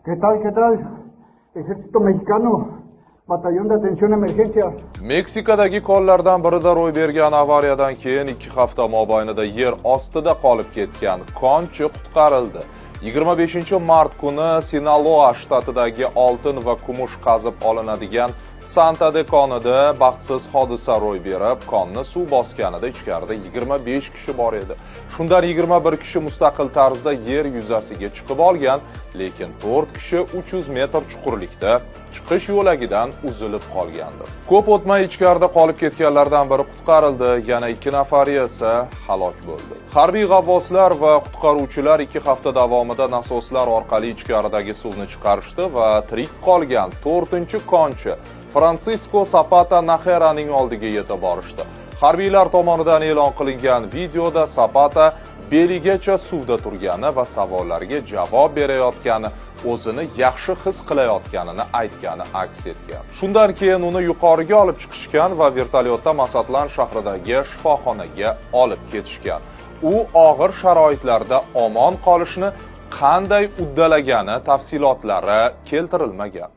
¿Qué tal? ¿Qué tal? Ejército Mexicano, Batallón de Atención a Emergencias. Meksikadagi konlardan birida ro'y bergan avariyadan keyin 2 hafta mobaynida yer ostida qolib ketgan konchi qutqarildi. 25 mart kuni Sinaloa shtatidagi oltin va kumush qazib olinadigan Santa De konida baxtsiz hodisa ro'y berib, konni suv bosganida ichkarida 25 kishi bor edi. Shundan 21 kishi mustaqil tarzda yer yuzasiga chiqib olgan, lekin 4 kishi 300 metr chuqurlikda chiqish yo'lagidan uzilib qolgandi. Ko'p o'tmay ichkarida qolib ketganlardan biri qutqarildi, yana ikki nafari esa halok bo'ldi. Harbiy g'avvoslar va qutqaruvchilar 2 hafta davomida nasoslar orqali ichkaridagi suvni chiqarishdi va tirik qolgan to'rtinchi konchi Fransisko Sapata Naxeraning oldiga yetib borishdi. Harbiylar tomonidan e'lon qilingan videoda Sapata beligacha suvda turgani va savollarga javob berayotgani, o'zini yaxshi his qilayotganini aytgani aks etgan. Shundan keyin uni yuqoriga olib chiqishgan va vertolyotda Masatlan shahridagi shifoxonaga olib ketishgan. U og'ir sharoitlarda omon qolishni qanday uddalagani tafsilotlari keltirilmagan.